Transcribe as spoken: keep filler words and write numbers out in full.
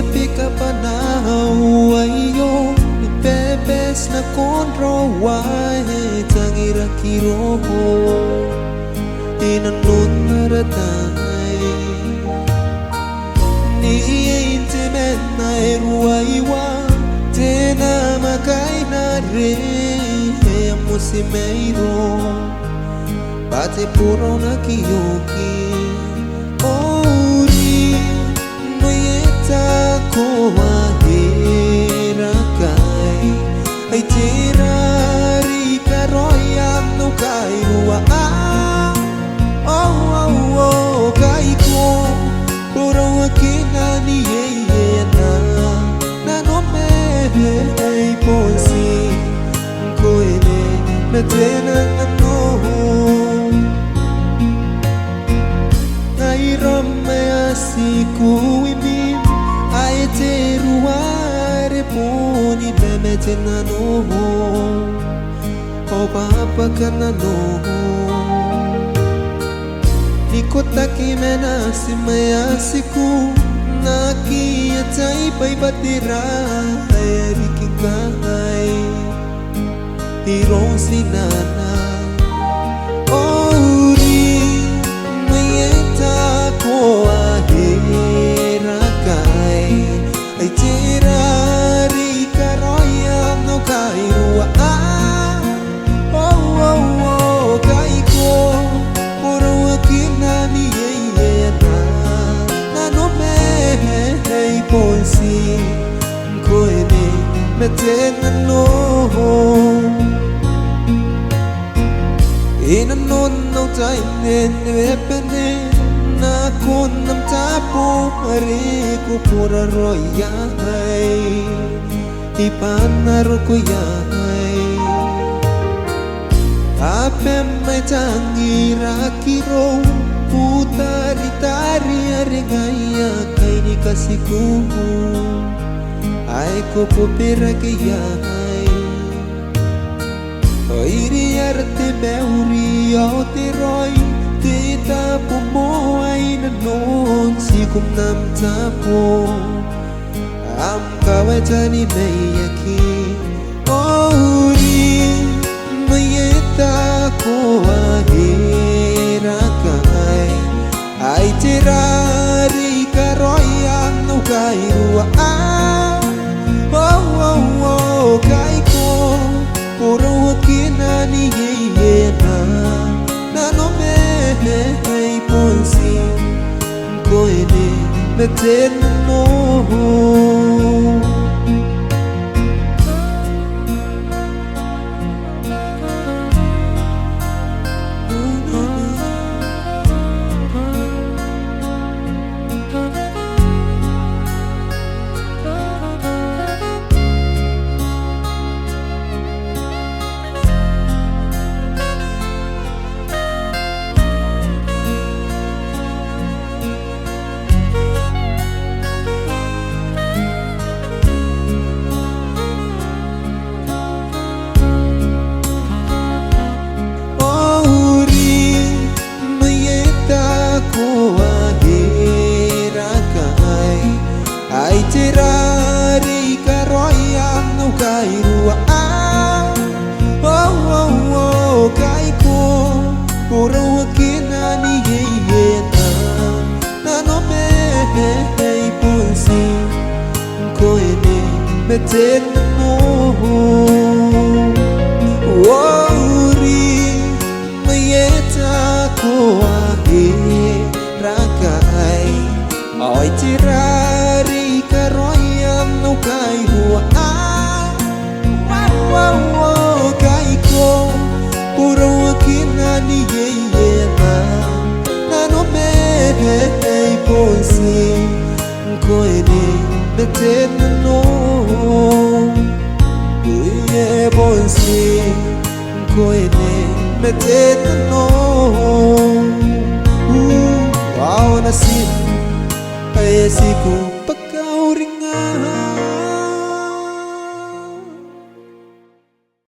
Bika bwa N na uaio ni bebete nakon raou ae tangiraki iroum i nanon ara tai. N iei n te mena ae ruaiwa, te namwakaina are e a moti mairou bwa te boraunaki oki. O uri, mai e taku ae rakai, ai tera riki raoi am nau kairua? Ao, ao, ao kaiko, boraoakina n iei e na nanome, ai bon ti ngkoe ne mete nanou. Ngaira ma e a tiku imwim, ae te rua are boni memete nanou, ao bwabwaka nanou. N ikotaki ma N na ti ma e a tiku, n aki atai bwa tera ae riki ngkai iroun tinana. O uri, mai e taku ae rakai, ai tera riki raoi am nau kairua? Ao, ao, ao kaiko, boraoakina n iei e na nanome, ai bon ti ngkoe ne mete nanou. I nanon au tai n wewene nakon am tabo are ko boraoi iai, i bwa N na roko iai. Abam ae tangiraki irou, butaritari are ngaia kaini katiku ae ko boberake iai. Ao iri ara te mauri ao te raoi, te tabo moa i nanon tiku n am tabo, am kawai tani maiaki. O uri, mai e taku ae rakai, ai tera riki raoi am nau kairua? Ao, ao, ao kaiko, boraoakina n iei e na nanome, ai bon ti ngkoe ne mete nanou. O uri, mai e taku ae rakai, ai tera riki raoi am nau kairua? Ao, ao, ao kaiko, boraoakina n iei e na nanome, ai bon ti ngkoe ne mete nanou. O uri, mai e taku ae rakai, ai tera riki raoi am nau kairua? Ao, ao, ao kaiko, boraoakina n iei e na nanome, ai bon ti ngkoe ne mete nanou. Ai bon ti ngkoe ne mete nanou. Ao natim ae tiku